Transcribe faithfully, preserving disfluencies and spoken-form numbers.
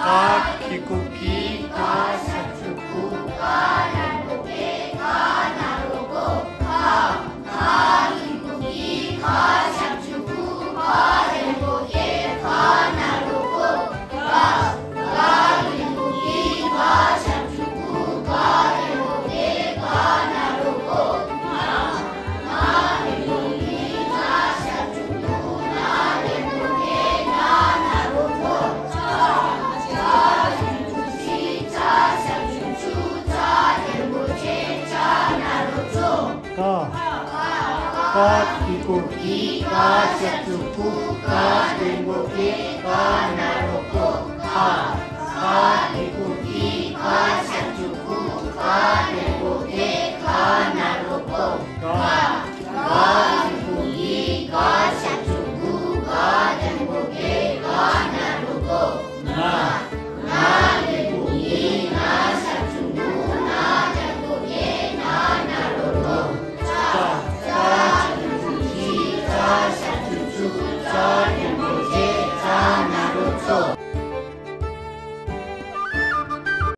ཀ་གི་གུ་གི། ཀ་ཞབས་ཀྱུ་ཀུ། ཀ་ལེན་པོ་ཀེ། ཀ་ན་རོ་ཀོ། ཀ། ཀ་གི་གུ་གི། ཀ་ཞབས་ཀྱུ་ཀུ། ཀ་ལེན་པོ་ཀེ། ཀ་ན་རོ་ཀོ། ཀ། ཀ་གི་གུ་གི། ཀ་ཞབས་ཀྱུ་ཀུ། ཀ་ལེན་པོ་ཀེ། ཀ་ན་རོ་ཀོ། ན། ན་གི་གུ་གི། ན་ཞབས་ཀྱུ་ཀུ། ན་ལེན་པོ་ཀེ། ན་ན་རོ་ཀོ། ཅ། ཅ་གི་གུ་གི། ཅ་ཞབས་ཀྱུ་ཅུ། ཅ་ལེན་པོ་ཅེ། ཅ་ན་རོ་ཅོ། ཀ། ཀ་གི་གུ་གི། ཀ་ཞབས་ཀྱུ་ཀུ། ཀ་ལེན་པོ་ཀེ། ཀ་ན་རོ་ཀོ། ཀ། ཀ་གི་གུ་གི། ཀ་ཞབས་ཀྱུ་ཀུ། ཀ་ལེན།